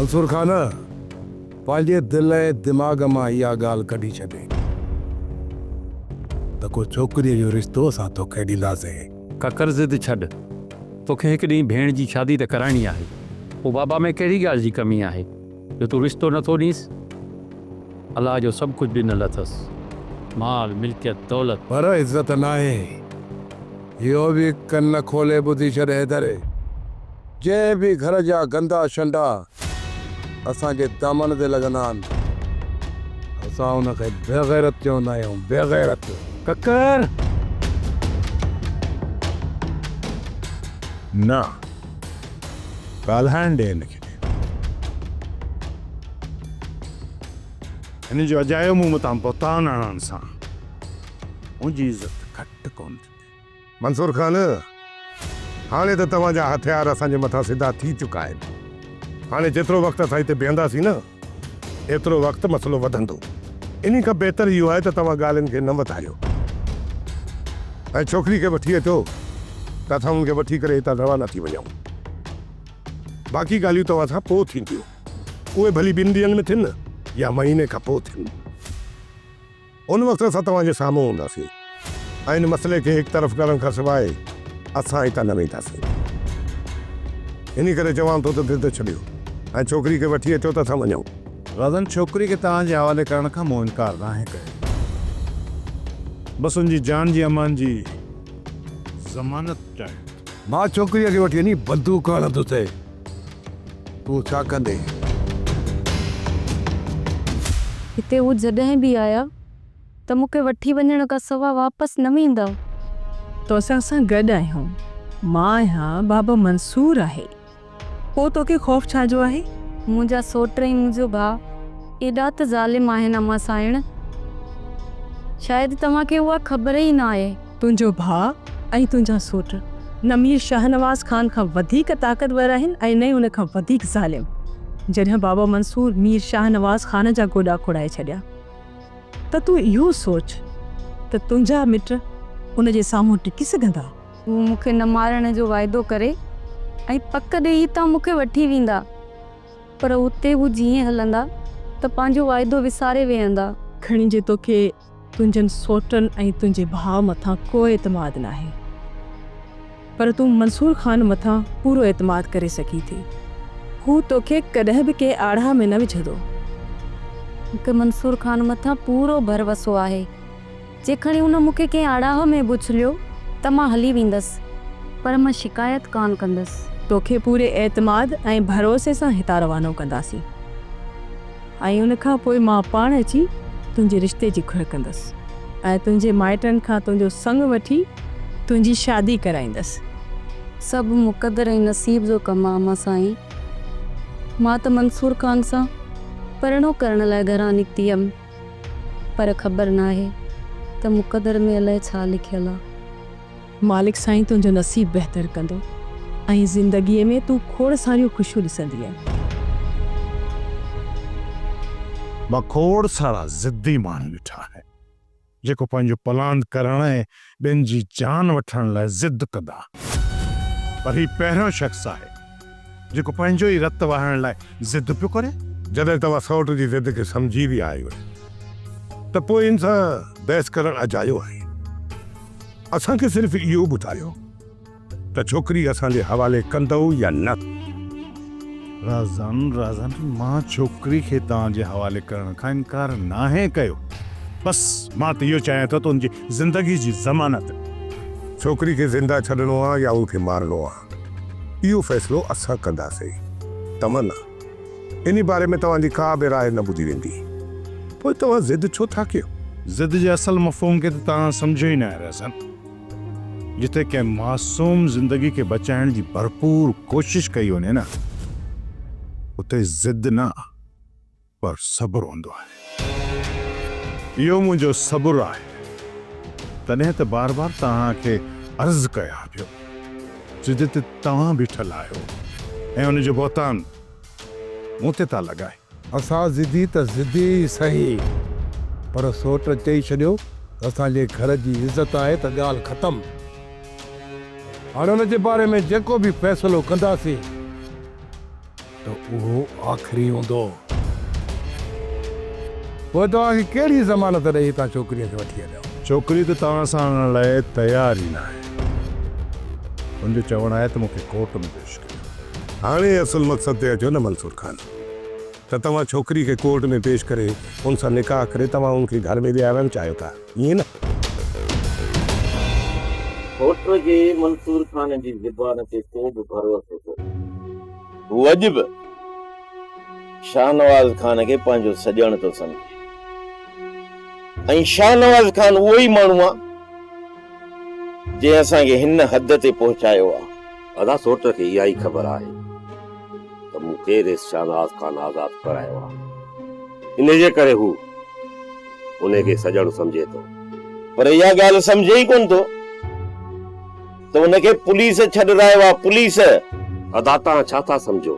منصور خان، پنهنجي دل ۽ دماغ مان اها ڳالهه ڪڍي ڇڏ ته ڪو ڇوڪريء جو رشتو اسان توکي ڏينداسين. ڪڪر ضد ڇڏ. توکي هڪ ڏينهن ڀيڻ جي شادي ته ڪرائڻي آهي. پوء بابا ۾ ڪهڙي ڳالهه جي ڪمي آهي جو تون رشتو نٿو ڏينس؟ الله جو سڀ ڪجهه ڏنل اٿس. مال، ملڪيت، دولت. پر عزت ناهي. اهو به ڪن کولي ٻڌي ڇڏ حيدر! جنهن به گهر جا گندا شنڊا اسان جي دامن تي لڳندا آهن، اسان ان کي بيغيرت چوندا آهيون، بيغيرت! ڪڪر! نه، ڳالهائڻ ڏي هن کي. هن جو اجايو مون مٿان بهتان هڻڻ سان منهنجي عزت گهٽ ڪونه ٿيندي. منصور خان، هاڻي ته توهان جا هٿيار اسان جي مٿان سڌا ٿي چڪا آهن. هاڻي جيترو وقت اسان هتي بيهنداسين نه، ايترو وقت مسئلو وڌندو. انهي کان بهتر اهو آهي ته توهان ڳالهين کي نه وڌايو ۽ ڇوڪري کي وٺي اچو ته اسان ان کي وٺي ڪري هتان روانا ٿي وڃون. باقي ڳالهيون توهان سان پوء ٿينديون. اهي ڀلي ٻن ڏينهن ۾ ٿين يا مهيني کان پوء ٿين. ان وقت اسان توهان جي سامهون هونداسين ۽ ان مسئلي کي هڪ طرف ڪرڻ کان سواء اسان هتان نه وينداسين. انهي ڪري چوان ٿو ته ضد ڇڏيو ۽ ڇوڪري کي وٺي اچو ته اسان وڃون. رازن ڇوڪري کي توهان جي حوالي ڪرڻ کان مون انڪار ناهي ڪيو. بس ان جي جان جي امان جي ضمانت چاهيان ٿو. مان ڇوڪريء کي وٺي وڃي بندوق هڻندس. تون ڇا ڪندين؟ هتي هو جڏهن به آيا ته مون کي وٺي وڃڻ کان سوا واپس نه ويندا. توسان اسان گڏ آهيون. مان آهيان، بابا منصور آهي. پوء توکي خوف ڇا جو آهي؟ منهنجا سوٽ ۽ منهنجو ڀاء ايڏا ته ظالم آهن امان سانئڻ. شايد توهان کي اها خبر ئي نه آهي. تنهنجو ڀاء ۽ تنهنجا سوٽ نه مير شاهنواز خان کان وڌيڪ طاقتور آهن ۽ نه ئي ان کان وڌيڪ ظالم. جڏهن بابا منصور مير شاهنواز خان جا گوڏا کوڙائي ڇڏيا ته تون اهو سوچ ته تنهنجا مٽ ان جي سامهون ٽڪي سگهندا؟ هو مون کي نه مارڻ جو واعدو ڪري ۽ پڪ ڏيئي هتان مون کي وٺي ويندا. پر اتي هو جيئن هلندا ته پنهنجو واعدو وساري ويهندا. کڻي جي توکي تنهنجن سوٽن ۽ تنهنجي ڀاء مٿان ڪو اعتماد ناهي، پر تون منصور خان مٿان پورو اعتماد ڪري سگهين ٿي. هو توکي ڪڏهن به ڪنهن آڙاهه ۾ نه وجهندو. مون کي منصور خان مٿان پورو ڀروسو آهي. جي کڻي هن مون کي ڪنهن آڙاهه ۾ به اڇليو ته مان هلي ويندس، پر مان شڪايت ڪانه ڪندس. توکي پوري اعتماد ۽ ڀروسي سان هتان روانو ڪنداسين ۽ ان کان پوء مان پاڻ اچي تنهنجي رشتي جي گهر ڪندس ۽ تنهنجي مائٽن کان تنهنجو سڱ وٺي تنهنجي شادي ڪرائيندس. سڀ مقدر ۽ نصيب جو ڪم آ امان سائين. مان ته منصور خان سان پرڻو ڪرڻ لاء گهران نڪتي هيم. پر خبر ناهي ته مقدر ۾ الائي ڇا لکيل آ. مالڪ سائين تنهنجو نصيب بهتر ڪندو ۽ زندگيء ۾ تون کوڙ ساريون خوشيون ڏسندينء. مان کوڙ سارا ضدي ماڻهو ڏٺا آهن، جيڪو پنهنجو پلاند ڪرڻ ۽ ٻين جي جان وٺڻ لاء ضد ڪندا، پر هي پهريون شخص آهي، جيڪو پنهنجو ئي رت وهائڻ لاء ضد پيو ڪري. جڏهن توهان سئوٽ جي ضد کي سمجهي ويا آهيو ته پوء ان سان بحث ڪرڻ اجايو آهي. اسان کي صرف اهو ٻڌايو ته ڇوڪري اسان جي حوالي ڪندؤ يا نه؟ رازن، رازن، مان ڇوڪري کي توهان جي حوالي ڪرڻ کان انڪار ناهي ڪيو. بس مان ته اهو چاهيان ٿو ته ان جي زندگي جي ضمانت. ڇوڪري کي زنده ڇڏڻو آ يا ان کي مارڻو آ؟ اهو فيصلو اسان ڪنداسين. تمنا، انهي باري ۾ توهان جي ڪا به راء نه ٻڌي ويندي. پوء توهان ضد ڇو ٿا ڪيو؟ ضد جي اصل مفهوم کي ته توهان سمجهيو ئي ناهي رهزن. جتي ڪنهن معصوم زندگي کي بچائڻ جي ڀرپور ڪوشش ڪئي وڃي نه، اتي ضد نه پر صبر هوندو آهي. اهو منهنجو صبر آهي، تڏهن ته بار بار توهان کي عرض ڪيان پيو جو جتي توهان بيٺل آهيو ۽ ان جو بهتان مون تي ٿا لڳائي. اسان ضدي ته ضدي ئي سهي، پر سوٽ چئي ڇڏيو ته اسان جي گهر جي عزت آهي ته ڳالهه ختم. هاڻي ان جي باري ۾ جيڪو به فيصلو ڪنداسين. ته اهو آخري هوندو. پوء توهان کي ڪهڙي ضمانت ڏئي هتان ڇوڪريء کي وٺي هليا؟ ڇوڪري ته توهان سان آڻڻ لاء تيار ئي ناهي. هن جو چوڻ آهي ته مون کي ڪورٽ ۾ پيش ڪريو. هاڻي اصل مقصد تي اچو نه منصور خان ته توهان ڇوڪري کي ڪورٽ ۾ پيش ڪري ان سان نڪاح ڪري توهان ان کي گهر ۾ ويهارڻ چاهيو ٿا ائين نه؟ گهوٽ کي منصور خان جي زبان تي ڪو به ڀروسو ڪونهي. هو اڄ به شاهنواز خان کي پنهنجو سڄڻ ٿو سمجهي ۽ شاهنواز خان اهو ئي ماڻهو آ جنهن اسان کي هن حد تي پهچايو آ. ادا سوٽ کي اها ئي خبر آهي ته مون ڪير ايس شاهنواز خان آزاد ڪرايو آ، انهي جي ڪري هو انهي کي سڄڻ سمجهي ٿو. پر اها ڳالهه سمجهي ئي ڪونه ٿو ته ان کي پوليس ڇڏرايو آ، پوليس. ادا توهان ڇا ٿا سمجهو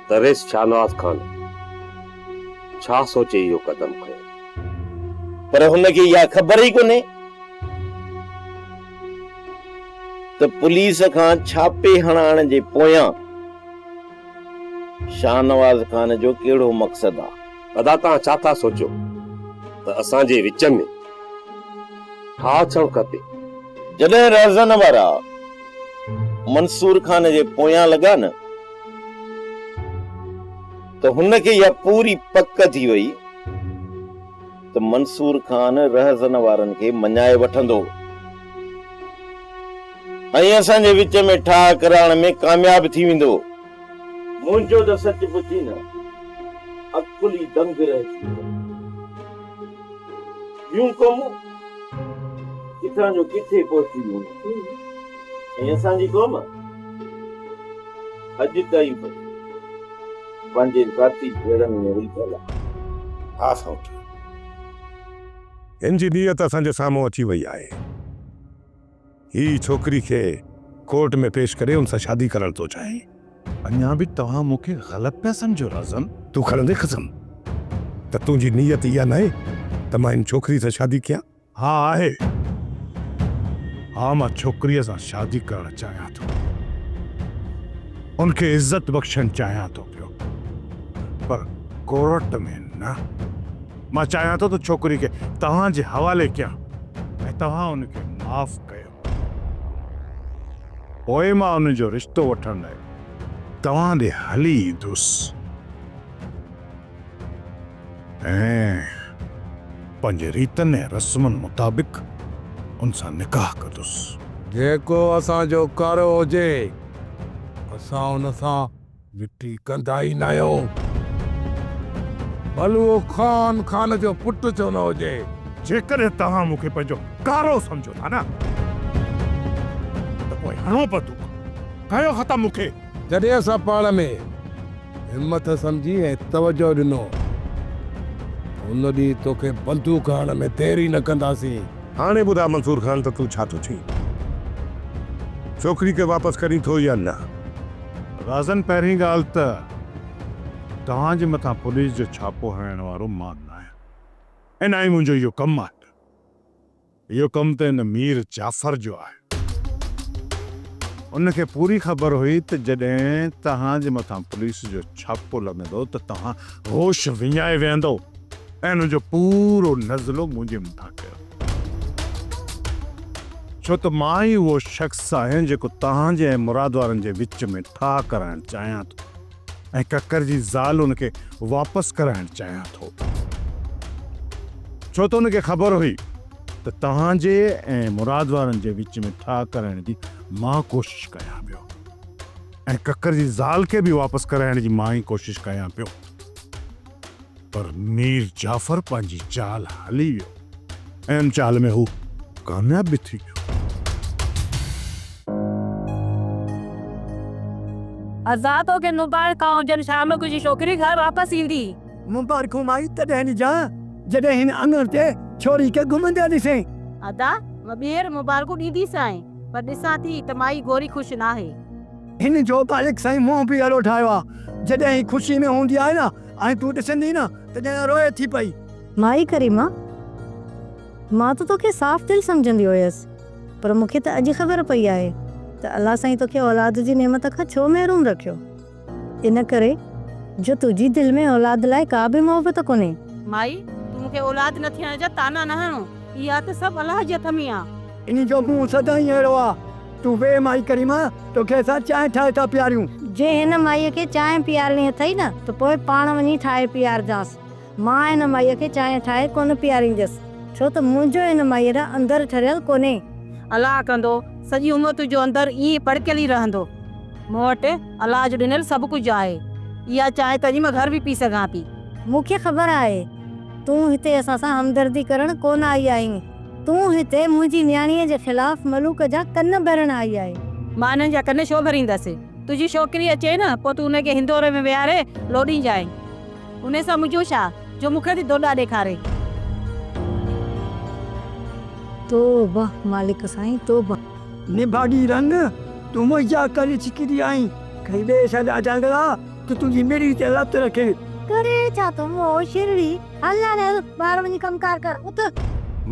ته ريس شاهنواز خان ڇا سوچي اهو قدم کنيو؟ پر هن کي اها خبر ئي ڪونهي ته پوليس کان ڇاپي هڻائڻ جي پويان شاهنواز خان جو ڪهڙو مقصد آ. ادا توهان ڇا ٿا سوچيو ته اسان جي وچ ۾ ٺاهه ٿيڻ کپي؟ جڏهن رهزن وارا منصور خان جي پويان لڳا نه ته هن کي اها پوري پڪ ٿي وئي ته منصور خان رهزن وارن کي مڃائي وٺندو ۽ اسان جي وچ ۾ ٺاهه ڪرائڻ ۾ ڪامياب ٿي ويندو. منهنجو ته سچ پڇين نه عقل ئي دنگ رهجي ويو. ٻيون قومون ڪٿان جو ڪٿي پهچي ويون ۽ اسان جي قوم اڄ تائين به پنهنجي ذاتي جهيڙن ۾ الجهيل آهي. ها سئوٽ، هن جي نيت اسان جي سامهون اچي وئي آهي. هي ڇوڪري کي ڪورٽ ۾ پيش ڪري ان سان شادي ڪرڻ ٿو چاهي. اڃا به توهان مون کي غلط پيا سمجهو رازن. تون کڻندين قسم ته تنهنجي نيت اها ناهي ته مان هن ڇوڪري سان شادي ڪيان؟ ها آهي. ها مان ڇوڪريء سان شادي ڪرڻ چاهيان ٿو. ان کي عزت بخشڻ چاهيان ٿو پيو. پر ڪورٽ ۾ نه. مان چاهيان ٿو ته ڇوڪري کي توهان جي حوالي ڪيان ۽ توهان ان کي معاف ڪيو. پوء مان ان جو رشتو وٺڻ لاء توهان ڏي هلي ايندس ۽ پنهنجي ريتن ۽ رسمن مطابق ان سان نڪاح ڪندس. جيڪو اسان جو ڪارو هجي، اسان ان سان مٽي ڪندا ئي ناهيون. ڀل اهو خان خان جو پٽ ڇو نه هجي. جيڪڏهن توهان مون کي پنهنجو ڪارو سمجهو ٿا نه ته پوء هڻو بندوق، ڪيو ختم مون کي. جڏهن اسان پاڻ ۾ همٿ سمجهي ۽ توجهه ڏنو ته ان ڏينهن توکي بندوق هڻڻ ۾ دير ئي نه ڪنداسين. هاڻي ٻڌاء منصور خان ته تون ڇا ٿو چئين؟ ڇوڪري کي واپس ڪرين ٿو يا نه؟ رازن پهرين ڳالهه ته توهان جي مٿان پوليس جو ڇاپو هڻائڻ وارو مان ناهيان ۽ نه ئي منهنجو اهو ڪم آهي. اهو ڪم ته ان مير جعفر جو آهي. ان کي پوري خبر هئي ته جڏهن توهان جي مٿان پوليس جو ڇاپو لڳندو ته توهان هوش وڃائي ويهندؤ ۽ ان جو پورو نزلو منهنجي مٿان ڪيو. ڇو ته مان ئي اهو شخص آهيان جيڪو توهان جي ۽ مراد وارن جي وچ ۾ ٺاهه ڪرائڻ چاهيان ٿو ۽ ڪڪر جي زال ان کي واپس ڪرائڻ چاهيان ٿو. ڇو ته ان کي خبر هئي ته توهان جي ۽ مراد وارن جي وچ ۾ ٺاهه ڪرائڻ جي مان ڪوشش ڪيان پيو ۽ ڪڪر جي زال کي به واپس ڪرائڻ جي مان ئي ڪوشش ڪيان پيو. پر مير جعفر پنهنجي چال هلي ويو ۽ ان چال ۾ هو ڪامياب به ٿي ويو. ادا توکي مبارڪان هجن شام جي ڇوڪري گهر واپس ايندي. مبارڪون مائي تڏهن ڏجان جڏهن هن اڱڻ تي ڇوري کي گهمندي ڏسين. ادا مان ٻيهر مبارڪون ڏينديسانء پر ڏسان ٿي ته مائي گوري خوش ناهي. هن جو مالڪ سائين منهن به اهڙو ٺاهيو آ جڏهن هي خوشي ۾ هوندي آهي نه ۽ تون ڏسندين نه ته ڄڻ روئي ٿي پئي. مائي ڪريما! مان ته توکي صاف دل سمجهندي هيس، پر مون کي ته اڄ خبر پئي آهي ته الله سائين توکي اولاد جي نعمت کان ڇو محروم رکيو. ان ڪري جو تنهنجي دل ۾ اولاد لاء ڪا به محبت ڪونهي. مائي، تون مون کي اولاد نه ٿيڻ جا طعنا نه هڻ. اها ته سڀ الله جي هٿ ۾ آ. انهي جو منهن سدائين اهڙو آ. تون ويهه مائي ڪريما، توکي اسان چانهه ٺاهي ٿا پياريون. جي هن مائيء کي چانهه پيارڻي اٿئي نه ته پوء پاڻ وڃي ٺاهي پيارجانس. مان هن مائيء کي چانهه ٺاهي ڪونه پيارينديس، ڇو ته منهنجو هن مائيء ڏانهن اندر ٺريل ڪونهي. الله ڪندو، سڄي عمر تنهنجو اندر ائين ئي پڙڪيل ئي رهندو. مون وٽ الله جو ڏنل سڀ ڪجهه آهي. اها چانهه ته اڄ مان گهر به پي سگهان ٿي. مون کي خبر آهي، تون هتي اسان سان همدردي ڪرڻ ڪونه آئي آهين. تون هتي منهنجي نياڻيء جي خلاف ملوڪ جا ڪن ڀرڻ آئي آهين. مان انهن جا ڪن ڇو ڀريندس؟ تنهنجي ڇوڪري اچي نه، پوء تون ان کي هندوري ۾ ويهاري لوڏينجانء. انهيء سان منهنجو ڇا، جو مون کي ٿي دوڏا ڏيکاري. توبه مالڪ سائين توبه. نڀاڳي رن، تون منهنجا ڪن ڇڪيندي آهين، کڻي ٻئي سان ڏاڍا ڳرا ته تنهنجي مڙهي تي لت رکي. ڪري ڇا ٿو موهه شرڙي، هل هاڻي هل ٻاهر وڃي ڪم ڪار ڪر، اٿ.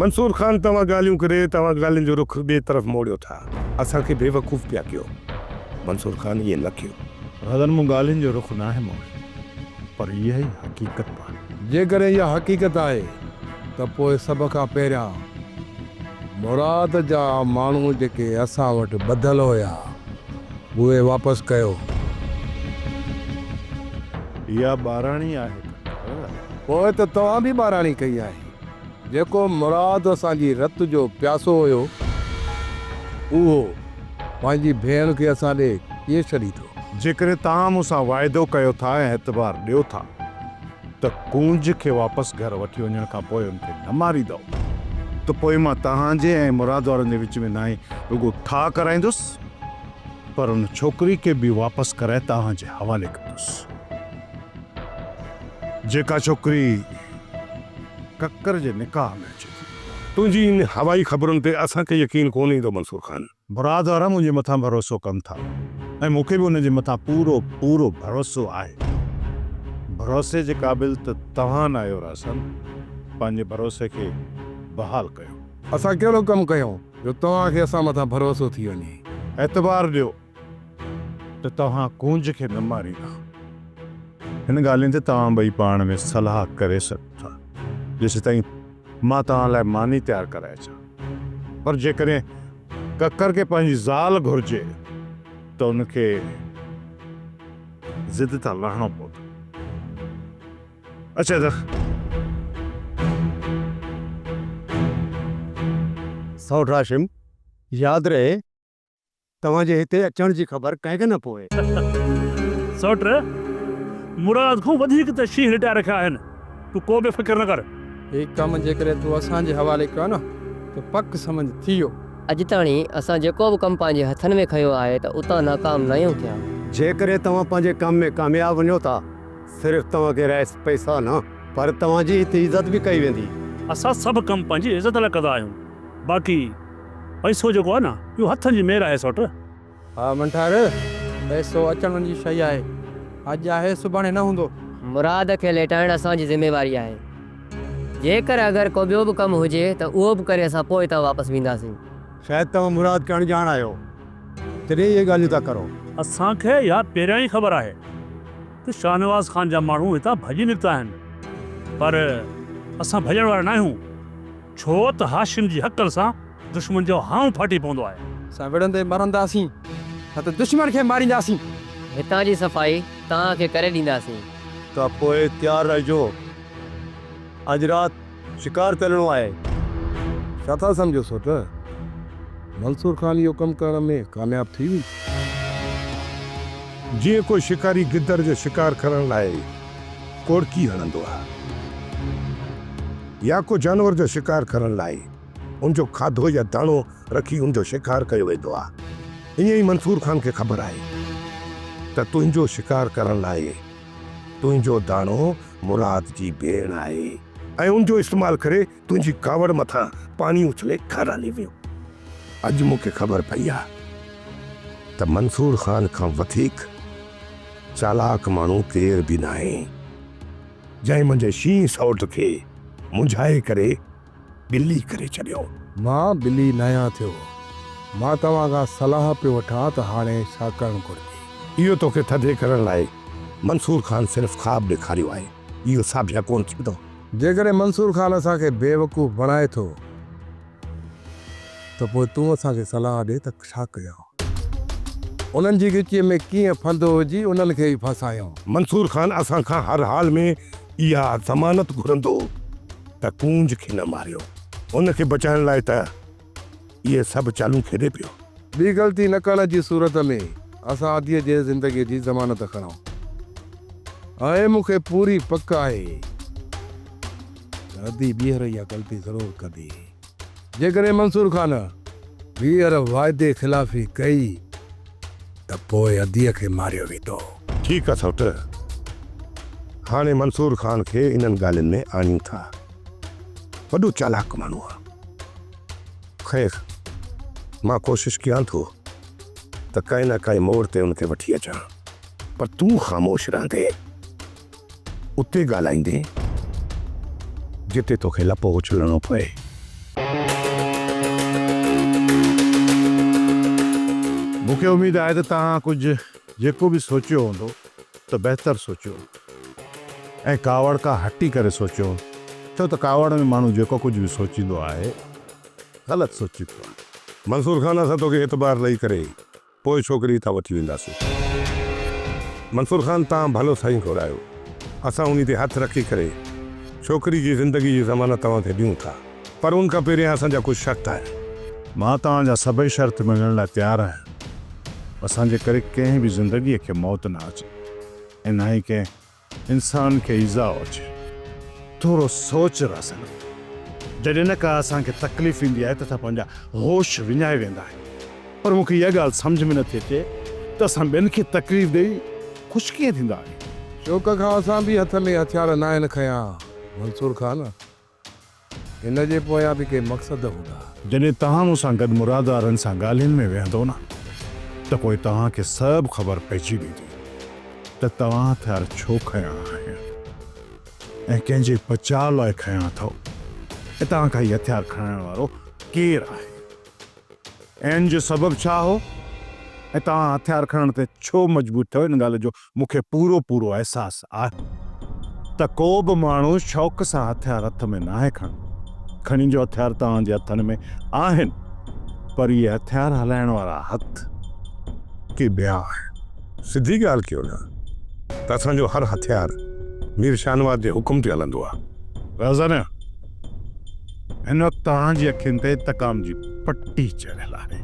منصور خان توهان ڳالهيون ڪري توهان ڳالهين جو رخ ٻئي طرف موڙيو ٿا، اسان کي بيوقوف پيا ڪيو، منصور خان ائين نه ڪيو. رازن مون ڳالهين جو رخ ناهي موڙيو. پر اها ئي حقيقت به آهي. جيڪڏهن اها حقيقت آهي ته پوء سڀ کان پهريان مراد جا ماڻهو جيڪي اسان وٽ ٻڌل هيا، اهي واپس ڪيو. اها ٻاراڻي آهي ڪڪر. پوء ته توهان به ٻاراڻي ڪئي آهي. جيڪو مراد اسان جي رت جو پياسو هيو، اهو پنهنجي ڀيڻ کي اسان ڏي ڪيئن ڇڏيندو؟ جيڪڏهن توهان مون سان واعدو ڪيو ٿا ۽ اعتبار ڏيو ٿا ته ڪونج کي واپس گهر وٺي وڃڻ کان پوء ان کي نه ماريندؤ ته پوء مان توهان جي ۽ مراد وارن جي وچ ۾ نه ئي رڳو ٺاهه ڪرائيندس پر ان ڇوڪري کي به واپس ڪرائي توهان جي حوالي ڪندس جيڪا ڇوڪري ڪڪر جي نڪاح ۾ اچي ٿي. تنهنجي ان هوائي خبرن تي اسان کي يقين ڪونه ايندو منصور خان. مراد وارا منهنجي مٿان ڀروسو ڪن ٿا ۽ مون کي به انهن جي مٿان پورو پورو ڀروسو آهي. ڀروسي جي قابل ته توهان ناهيو راسن، پنهنجي ڀروسي کي بحال ڪيو. اسان ڪهڙو ڪم ڪيون جو توهان کي اسان مٿان ڀروسو ٿي وڃي. اعتبار ڏيو ته توهان ڪونج کي نه ماريندا. هن ڳالهين تي توهان ٻئي پاڻ ۾ صلاح ڪري سگهو ٿا. جيسيتائين مان توهان لاء ماني تيار ڪرائي اچان. پر جيڪڏهن ڪڪر کي پنهنجي زال گهرجي ته ان کي ضد تان لهڻو پوندو. اچ حيدر. سئوٽ هاشم، ياد رهي توهان جي هتي اچڻ جي خبر ڪنهن کي نه پوي. سئوٽ، مراد کان وڌيڪ ته شينهن لٽائي رکيا آهن، تون ڪو به فڪر نه ڪر. هي ڪم جيڪڏهن تو اسان جي حوالي ڪيو نه ته پڪ سمجهه ٿي ويو. اڄ تاڻي اسان جيڪو به ڪم پنهنجي هٿن ۾ کنيو آهي ته اتان ناڪام ناهيون ٿيا. جيڪڏهن توهان پنهنجي ڪم ۾ ڪامياب وڃو ٿا، صرف توهان کي رئيس پئسا نه پر توهان جي هتي عزت به ڪئي ويندي. اسان سڀ ڪم پنهنجي عزت لاء ڪندا آهيون، باقي پئسو جيڪو آهي نه اهو هٿن جي مير آهي سئوٽ. ها منٺار، پئسو اچڻ وڃڻ جي شيء آهي، اڄ آهي سڀاڻي نه هوندو. مراد کي ليٽائڻ اسان جي ذميواري آهي. جيڪر اگر ڪو ٻيو به ڪم هجي ته اهو به ڪري اسان پوء هتان واپس وينداسين. شايد توهان مراد کي اڻڄاڻ آهيو، تڏهن اهي ڳالهيون ٿا ڪرو. اسان کي اها پهريان ئي خبر آهي ته شاهنواز خان جا ماڻهو هتان ڀڄي نڪتا آهن، پر اسان ڀڄڻ وارا ناهيون. ڇو ته هاشم جي هڪل سان دشمن جو هانء ڦاٽي پوندو آهي. اسان وڙهندي مرنداسين نه ته دشمن کي مارينداسين. هتان جي صفائي توهان کي ڪري ڏينداسين. ته پوء تيار رهجو. اڄ رات شڪار تي هلڻو آهي. ڇا ٿا سمجهو سوٽ؟ منصور خان اهو ڪم ڪرڻ ۾ ڪامياب ٿي ويندو. جيئن ڪو شڪاري گدڙ جو شڪار ڪرڻ لاء ڪوڙڪي هڻندو آهي يا ڪو جانور جو شڪار ڪرڻ لاء ان جو کاڌو يا داڻو رکي ان جو شڪار ڪيو ويندو آهي، ائين ئي منصور خان کي خبر آهي ته تنهنجو شڪار ڪرڻ لاء تنهنجو داڻو مراد جي ڀيڻ آهي ۽ ان جو استعمال ڪري تنهنجي ڪاوڙ مٿان پاڻي اڇلي گهر هلي ويو. اڄ مون کي خبر پئي آهي ته منصور خان کان وڌيڪ چالاڪ ماڻهو ڪير به ناهي، جنهن منهنجي شينهن سئوٽ کي منجهائي ڪري ٻلي ڪري ڇڏيو. مان ٻلي ناهيان ٿيو. مان توهان کان صلاح پيو وٺان ته هاڻي ڇا ڪرڻ گهرجي. اهو توکي ٿڌي ڪرڻ لاء منصور خان صرف خواب ڏيکاريو آهي، اهو ساڀيان ڪونه ٿيندو. جيڪڏهن منصور خان اسان کي بيوقوف بڻائي ٿو ته پوء تون اسان کي صلاح ڏي ته ڇا ڪيان؟ انهن جي ڳچيء ۾ ڪيئن ڦندو وجهي انهن کي ئي ڦاسايان؟ منصور خان اسان کان هر حال ۾ اها ضمانت گهرندو ته ڪونج کي نه ماريو. ان کي بچائڻ لاء ته اهي سڀ چالون کيڏي پيو. ٻي غلطي نه ڪرڻ جي صورت ۾ اسان اديء جي زندگيء جي ضمانت کڻون ۽ مون کي پوري پڪ آهي ته ادي ٻيهر اها غلطي ضرور ڪندي. جيڪڏهن منصور خان ٻيهر واعدي خلافي ڪئي ته پوء اديء کي ماريو ويندو. ٺيڪ آ سئوٽ، هاڻي منصور خان کي انهن ڳالهين ۾ آڻيون ٿا. وڏو چالاڪ ماڻهو آ. خير، مان ڪوشش ڪيان ٿو ته ڪنهن نه ڪنهن موڙ تي ان کي وٺي اچان، پر تون خاموش رهندين، اتي ڳالهائيندين جتي توکي لپو اڇلڻو پوي. مون کي اميد آهي ته توهان ڪجهه جيڪو به سوچيو هوندو ته بهتر سوچيو هوندو ۽ ڪاوڙ کان هٽي ڪري سوچيو هوندو، ڇو ته ڪاوڙ ۾ ماڻهو جيڪو ڪجهه به سوچيندو آهي، غلط سوچيندو آهي. منصور خان اسان توکي اعتبار ڏئي ڪري پوء ڇوڪري هتان وٺي وينداسين. منصور خان توهان ڀلو سائين گهرايو اسان انهي تي هٿ رکي ڪري ڇوڪري جي زندگي جي ضمانت توهان کي ڏيون ٿا پر ان کان پهريان اسان جا ڪجهه شرط آهن. مان توهان جا سڀئي شرط مڃڻ لاء تيار آهيان. اسان جي ڪري ڪنهن به زندگيء کي موت نه اچي ۽ نه ئي ڪنهن انسان کي ايذاء اچي. ٿورو سوچ راسل. جڏهن نه ڪا اسان کي تڪليف ايندي آهي ته اسان پنهنجا هوش وڃائي ويندا آهيون. پر مون کي اها ڳالهه سمجهه ۾ نٿي اچي ته اسان ٻين کي تڪليف ڏئي خوش ڪيئن ٿيندا آهيون. شوق کان اسان به هٿ ۾ هٿيار ناهن کنيا منصور خان. هن جي پويان به ڪي مقصد هوندا. جڏهن توهان مون سان گڏ مراد وارن سان ڳالهين ۾ ويهندو نه ته پوء توهان کي سڀ خبر پئجي ويندي ته توهان هٿيار ڇو کنيا آهن ۽ ڪنهن جي بچاء لاء کنيا اٿئو ۽ توهان کان هي هٿيار کڻائڻ وارو ڪير آهي. ۽ ان جو سبب ڇا هو ۽ توهان هٿيار کڻڻ تي ڇو مجبور ٿيو ان ڳالهه جو مون کي پورو پورو احساس آهي ته ڪو به ماڻهو شوق سان هٿيار هٿ ۾ ناهي کڻندو. کڻي جو هٿيار توهان جي هٿن ۾ آهن پر اهي هٿيار هلائڻ وارا هٿ ڪي ٻيا آهن. سڌي ڳالهه ڪيو نه ته اسان جو هر هٿيار مير شاهنواز جي حڪم تي هلندو آهي. رازانه! هن وقت توهان جي اکين تي انتقام جي پٽي چڙهيل آهي.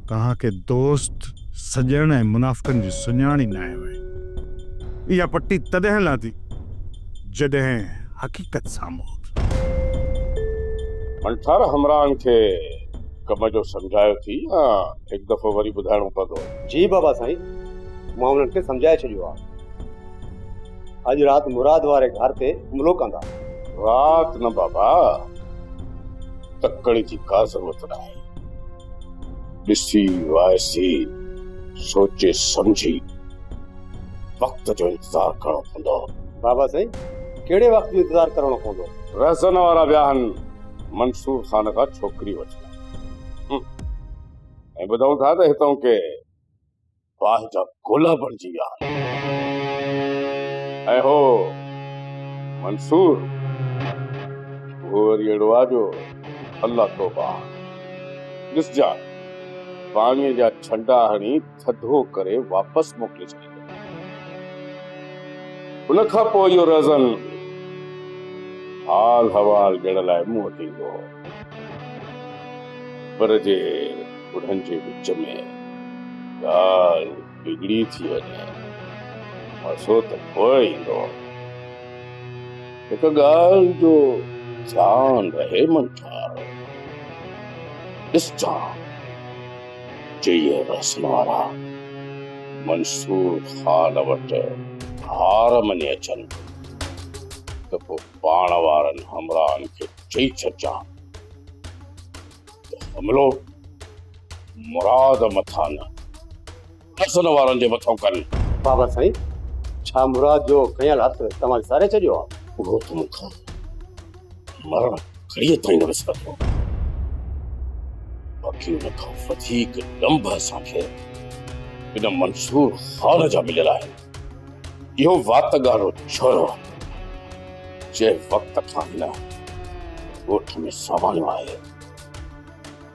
توهان کي دوست، سڄڻ ۽ منافقن جي سڃاڻ ئي ناهي وئي. اها پٽي تڏهن لاٿي جڏهن حقيقت سامهون هوندي. منٺار همراهن کي ڪم جو سمجهايو ٿي يا هڪ دفعو وري ٻڌائڻو پوندو؟ جي بابا سائين، مان انهن کي سمجهائي ڇڏيو آهي. اڄ رات مراد واري گهر تي حملو ڪندا. رات نه بابا، تڪڙ جي ڪا ضرورت ناهي. ڏسي وائسي، سوچي سمجهي وقت جو انتظار ڪرڻو پوندو. بابا سائين، ڪهڙي وقت جو انتظار ڪرڻو پوندو؟ رهزن وارا ويا آهن منصور خان کان ڇوڪري وٺڻ ۽ ٻڌون ٿا ته هتئون ڪي باهه جا گولا بڻجي ويا آهن ۽ هو منصور اهو وري اهڙو آ جو الله توبه ڏسجان پاڻيء جا ڇنڊا هڻي ٿڌو ڪري واپس موڪلي ڇڏيندو. ان کان پوء اهو رهزن حال حوال ڏيڻ لاء مون وٽ ايندو هو. پر جي انهن جي وچ ۾ ڳالهه بگڙي ٿي وڃي، مزو ته پوء ايندو. هڪ ڳالهه جو ڌيان رهي منٺار، ڏسجان جي اهي رهسن وارا منصور خان وٽ هار مڃي اچن ته پوء پاڻ وارن همراهن کي چئي ڇڏجان ته حملو مراد مٿان نه حسن وارن جي مٿان ڪن. بابا سائين ڇا مراد جو کنيل هٿ توهان وساري ڇڏيو آ؟ اهو ته مون کان مرڻ گهڙيء تائين نه وسرندو. باقي ان کان وڌيڪ ڏنڀ اسان کي ان منصور خان جا مليل آهن. اهو وات ڳاڙهو ڇورو جنهن وقت کان هن ڳوٺ ۾ ساماڻيو آهي،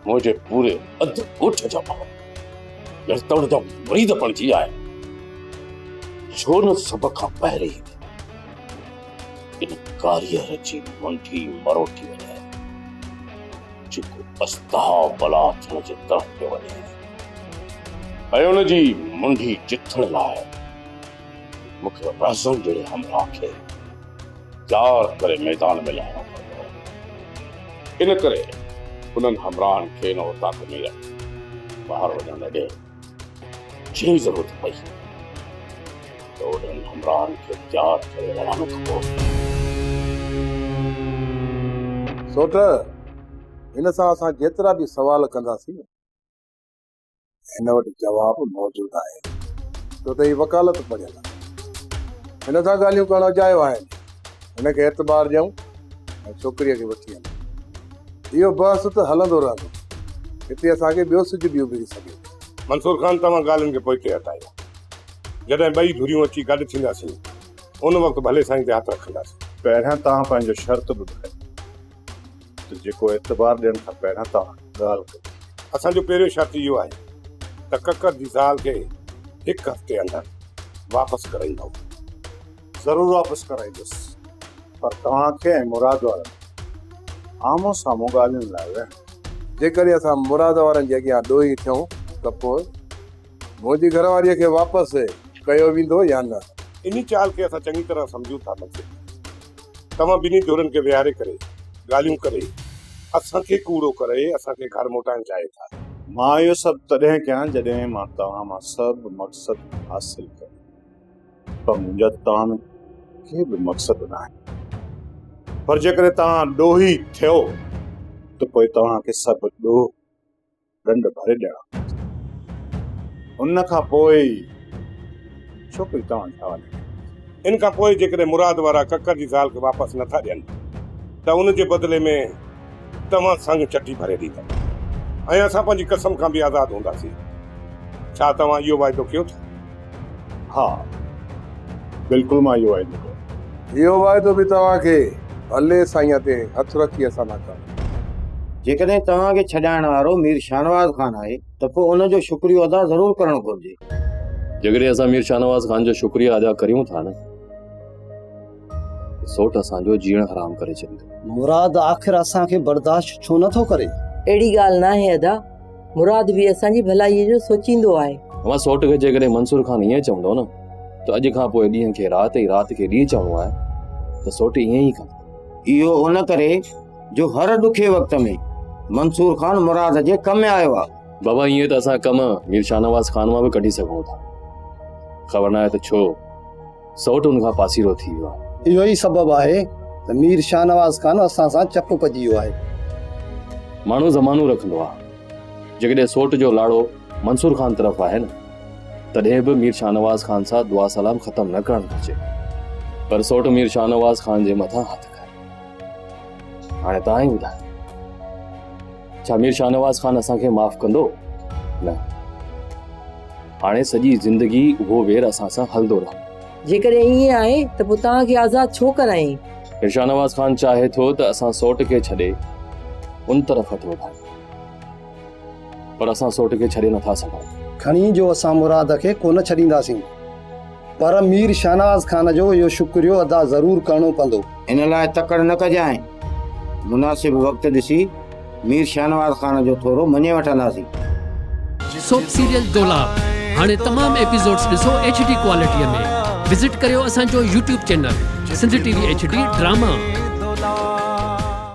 منهنجي پوري اڌ ڳوٺ جا ماڻهو ڄڻ ته ان جا مريد بڻجي ويا آهن. ڇو نه سڀ کان پهرين ان ڪاريهر جي منڍي مروٽي وڃي، جيڪو استها بلا ٿيڻ جي طرف پيو وڃي ۽ ان جي منڍي چٿڻ لاء مون کي رهزن جهڙي همراهه کي تيار ڪري ميدان ۾ لاهڻو پوندو. ان ڪري انهن همراهن کي ان اوطاق ۾ ٻاهر وڃڻ نه ڏي. جي ضرورت پئي ته انهن همراهن کي تيار ڪري روانو ڪبو. سوٽ، هن سان اسان جيترا به سوال ڪنداسين، هن وٽ جواب موجود آهي، ڇو ته هي وڪالت پڙهيل آهي. هن سان ڳالهيون ڪرڻ اجايو آهن. هن کي اعتبار ڏيون ۽ ڇوڪريء کي وٺي هلون. اهو بحث ته هلندو رهندو. هتي اسان کي ٻيو سج به اڀري سگهي ٿو. منصور خان توهان ڳالهين کي پوئتي هٽايو. جڏهن ٻئي ڌريون اچي گڏ ٿينداسين، ان وقت ڀلي سائين تي هٿ رکنداسين. پهريان توهان پنهنجو شرط ٻڌايو. ته جيڪو اعتبار ڏيڻ کان پهريان توهان ڳالهه ڪئي. اسان جو پهريون شرط اهو آهي ته ڪڪر جي زال کي هڪ هفتي اندر واپس ڪرائيندؤ. ضرور واپس ڪرائيندس پر توهان کي ۽ مراد وارن کي آمهون سامهون ڳالهين لاء ويهڻو. جيڪڏهن اسان مراد وارن جي اڳيان ڏوهي ٿيون ته پوء منهنجي گهر واريء کي واپس ڪيو ويندو يا نه؟ انهي چال کي اسان چڱي طرح سمجهون ٿا منصف. توهان ٻنهي ڌرين کي ويهاري ڪري ڳالهيون ڪري اسان کي ڪوڙو ڪري اسان کي گهر موٽائڻ چاهي ٿا. مان اهو سڀ تڏهن ڪيان جڏهن مان توهان مان سڀ مقصد حاصل ڪري پر منهنجا توهان ۾ ڪي به مقصد ناهن پر جيڪڏهن توهان ڏوهي ٿيو ته پوء توهان کي سڀ ڏوهه ڏنڊ ڀري ڏيڻا پوندا. ان کان پوء ئي ڇوڪري توهان جي حوالي ڪئي ويندي. ان کان پوء جيڪڏهن مراد وارا ڪڪر جي زال کي واپس نه ٿا ڏين ته ان جي بدلي ۾ توهان سڱ چٽي ڀري ڏيندا ۽ اسان پنهنجي قسم کان به آزاد هونداسين. ڇا توهان اهو واعدو ڪيو ٿا؟ ها، بلڪل مان اهو واعدو ڪيو. اهو واعدو به توهان کي علي سائينء تي هٿ رکي اسان سان ڪرڻو. جيڪڏهن توهان کي ڇڏائڻ وارو مير شاهنواز خان آهي ته پوء ان جو شڪريو ادا ضرور ڪرڻ گهرجي. جيڪڏهن اسان مير شاهنواز خان جو شڪريو ادا ڪريون ٿا نه ته سوٽ اسان جو جيئڻ حرام ڪري ڇڏيندو. مراد آخر اسان کي برداشت ڇو نه ٿو ڪري؟ اهڙي ڳالهه ناهي ادا، مراد به اسان جي ڀلائيء جو سوچيندو آهي. اوهان سوٽ کي جيڪڏهن منصور خان ائين چوندو نه ته اڄ کان پوء ڏينهن کي رات ۽ رات کي ڏينهن چوڻو آهي ته سوٽ ائين ئي ڪندو. اهو ان ڪري جو هر ڏکي وقت ۾ منصور خان مراد جي ڪم آيو آهي. بابا ائين ته اسان ڪم مير شاهنواز خان مان به ڪڍي سگهون ٿا. خبر ناهي ته ڇو سئوٽ ان کان پاسيرو ٿي ويو آهي. اهو ئي سبب آهي ته مير شاهنواز خان اسان سان چپ پئجي ويو آهي. ماڻهو زمانو رکندو آهي. جيڪڏهن سئوٽ جو لاڙو منصور خان طرف آهي نه تڏهن به مير شاهنواز خان سان دعا سلام ختم نه ڪرڻ گهرجي. پر سئوٽ مير شاهنواز خان جي مٿان هٿ کڻي. هاڻي توهان ئي ٻڌايو ڇا مير شاهنواز خان اسان کي معاف ڪندو؟ نه، هاڻي سڄي زندگي اهو وير اسان سان هلندو رهندو. جيڪڏهن ائين آهي ته پوء توهان کي آزاد ڇو ڪرايائين؟ مير شاهنواز خان چاهي ٿو ته اسان سوٽ کي ڇڏي ان طرف هٿ وڌايون، پر اسان سوٽ کي ڇڏي نٿا سگهون. کڻي جو اسان مراد کي ڪونه ڇڏينداسين. پر مير شاهنواز خان جو اهو شڪريو ادا ضرور ڪرڻو پوندو. ان لاء تڪڙ نه ڪجانء. مناسب وقت ڏسي مير شاهنواز خان جو ٿورو مڃي وٺنداسين. سوپ سيريل دولاب هاڻي تمام ايپيسوڊز ڏسو ايڇ ڊي ڪوالٽي ۾ وزٽ ڪريو اسان جو YouTube channel Sindh T V H D drama.